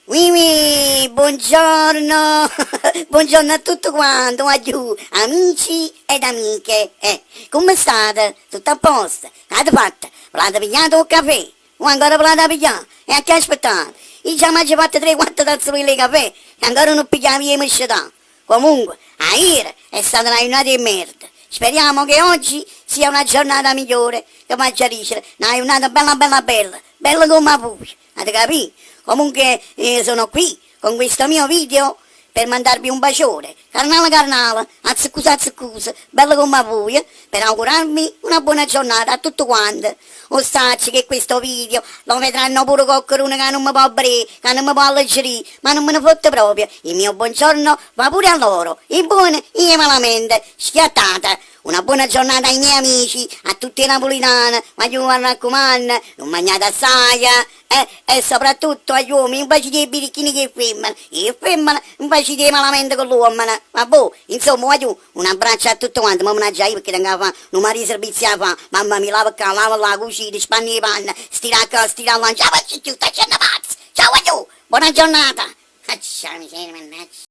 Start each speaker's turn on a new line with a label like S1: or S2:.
S1: Uì uì, buongiorno, buongiorno a tuttu quante, guagliù, amici ed amiche. Eh, cumme state? Tutto a posto? Ch'ate fatto? Ve l'ate pigliato 'o cafè? O ancora ve l'ate piglià? E a che aspettate? Io già m'aggio fatto tre quatte tazzulille 'e cafè e ancora nun piglio 'a via 'e me scetà. Comunque, aiere è stata na jurnata 'e merda. Speriamo che oggi sia una giornata migliore, che v'aggia dicere, na jurnata bella bella bella, bella comm' 'a vuje. Ate capì? Comunque sono qui con questo mio video per mandarvi un bacione, carnale carnale, azzeccuso azzeccuso, bello comm' 'a vuje, per augurarvi una buona giornata a tutte quante. O saccio che questo video lo vedranno pure coccheruno ca nun me po' verè, ca nun me po' alleggerì, ma nun me ne fotte proprio, il mio buongiorno va pure a loro, 'e buone e 'e malamente. Schiattate! Una buona giornata ai miei amici, a tutt' 'e napulitane, guagliù m'arraccumanno, nun magnate assaje, eh, e soprattutto agli uomini nun facite 'e birichini cu 'e femmene, e 'e femmene nun facite 'e malamente cu ll'uommene, vabbuò? Insomma guagliù, un abbraccio a tutte quante, mo me n'aggia ì pecchè tengo 'a fà nu mare 'e servizi 'a fà, mamma mia, lava ccà, lava là, cucina, spanne 'e panne, stira ccà, stira là, nun ce 'a faccio cchiù, sto ascenno pazzo! Ciao guagliù, buona giornata! Mannaggia 'a miseria, mannaggia.